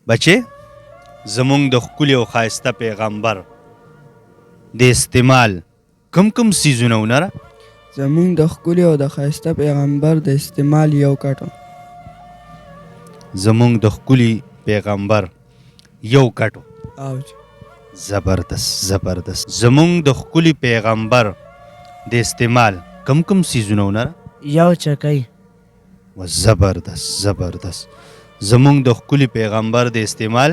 بچې زمونږ د ښکلي او ښایسته پیغمبر د استعمال کوم کوم څیزونه وو نره؟ زمونږ د ښکلي او د ښایسته پیغمبر د استعمال یو کټ و. زمونږ د ښکلي پیغمبر یو کټ و. او جی. زبردست زبردست زمونږ د ښکلي پیغمبر د استعمال کوم کوم څیزونه وو نره؟ یو چکۍ. و زبردست زبردست زمونږ د ښکلي پیغمبر د استعمال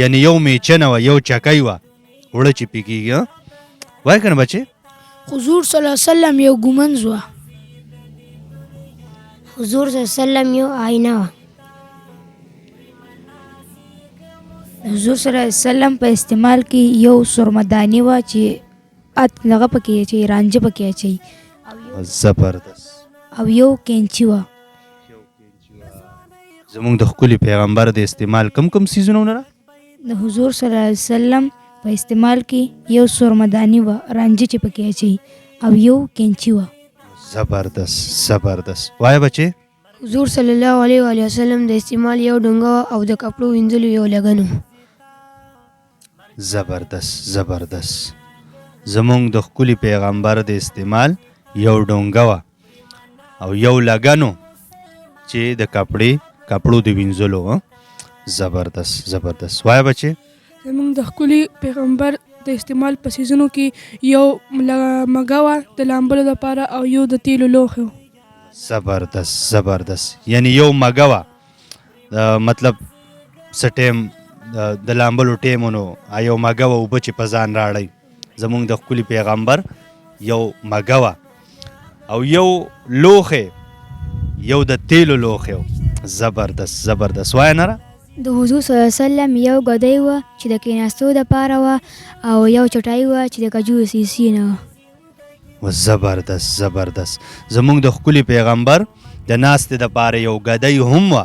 یعنی یو میچنه وه یو چکۍ وه اوړه چې پې کېږي وای کنه بچې. حضور صلی الله علیه وسلم یو ګومنځ وه. حضور صلی الله علیه وسلم یو آینه وه. حضور صلی الله علیه وسلم په استعمال کې یو سرمداني وه چې ات دغه پکې اچوي رانجه پکې اچوي. زبردست. او یو کینچي وه. زمونږ د ښکلي پیغمبر د استعمال کوم کوم څیزونه ونه؟ د حضور صلی الله علیه وسلم په استعمال کې یو سرمداني وه رانجه چې پکې اچوي او یو کینچي وه. زبردست زبردست وایه بچې. حضور صلی الله علیه وآله وسلم د استعمال یو ډونګه وه او د کپړو وینځلو یو لګن و. زبردست زبردست زمونږ د ښکلي پیغمبر د استعمال یو ډونګه وه او یو لګن و چې د کپړې کپړو د وینځلو. زبردست زبردست وایه بچې. زمونږ د ښکلي پیغمبر د استعمال په څیزونو کې یو مږه وه د لامبلو لپاره او یو د تیلو لوښی و. زبردست زبردست یعنی یو مږه وه مطلب څه ټایم د لامبلو ټایم نو یو مږه وه اوبه چې په ځان راړی. زمونږ د ښکلي پیغمبر یو مږه وه او یو لوښی یو د تیلو لوښی و. زبردست زبردست وایه نره. د حضور صلی الله علیه وسلم یو ګدۍ وه چې د کیناستو دپاره وه او یو چټای وه چې د کجورو سیسې نه وه. زبردست زبردست زمونږ د ښکلي پیغمبر د ناستې دپاره یو ګدۍ هم وه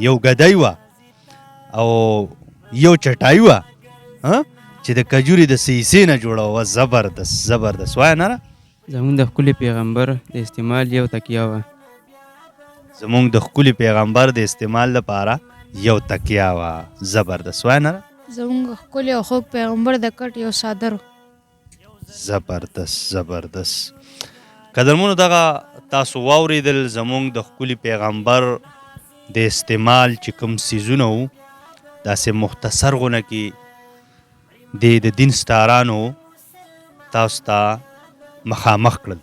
یو ګدۍ وه او یو چټای وه چې د کجوري د سیسې نه جوړه وه. زبردست زبردست وایه نره. زمونږ د ښکلي پیغمبر د استعمال یو تکیه وه. زمونږ د ښکلي پیغمبر د استعمال لپاره یو تکیه وه. زبردست وایه نره. زمونږ ښکلي او خوږ پیغمبر د کټ یو څادر و. زبردست زبردست قدرمنو دغه تاسو واوریدل زمونږ د ښکلي پیغمبر د استعمال چې کوم څیزونه وو داسې مختصر غونه کې د دین سټارانو تاسو ته مخامخ کړل.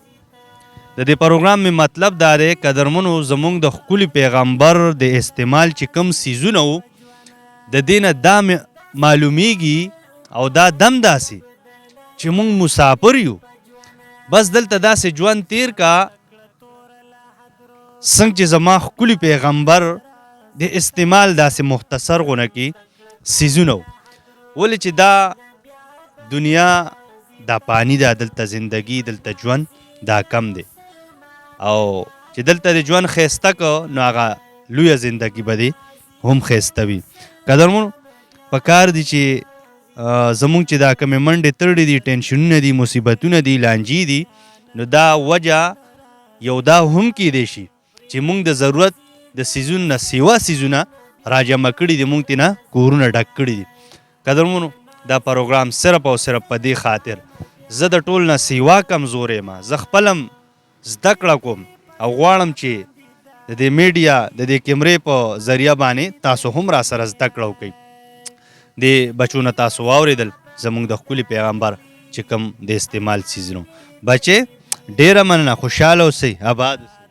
د دې پروګرام می مطلب دا دی قدرمنو زمونږ د ښکلي پیغمبر د استعمال چې کوم څیزونه وو د دې نه دا معلومیږي او دا دم داسې چې مونږ مسافر یو، بس دلته داسې ژوند تیر کا څنګه چې زما ښکلي پیغمبر د استعمال داسې مختصر غونه کې څیزونه وو. ولې چې دا دنیا دا پانی ده، دلته زندگی دلته ژوند دا کم دی او چې دلته د ژوند ښایسته که نو هغه لویه زندگی به دې هم ښایسته وي. قدرمنو په کار دي چې زمونږ چې دا کومې منډې ترړې دي، ټینشنونه دي، مصیبتونه دي، لانجې دي، نو دا وجه یو دا هم کیدی شي چې مونږ د ضرورت د څیزونو نه سیوا څیزونه راجمع کړي دي، مونږ ترې نه کورونه ډک کړي دي. قدرمنو دا پروګرام صرف او صرف په دې خاطر زه د ټول نه سیوا کمزوری یم، زه خپل هم زده کړه کوم او غواړم چې د دې میډیا د دې کیمرې په ذریعه باندې تاسو هم را سره زده کړه وکړئ. دې بچو نه تاسو واورېدل زمونږ د ښکلي پیغمبر چې کوم د استعمال څیزونو. بچې ډېره مننه، خوشحاله اوسئ، آباد اوسئ.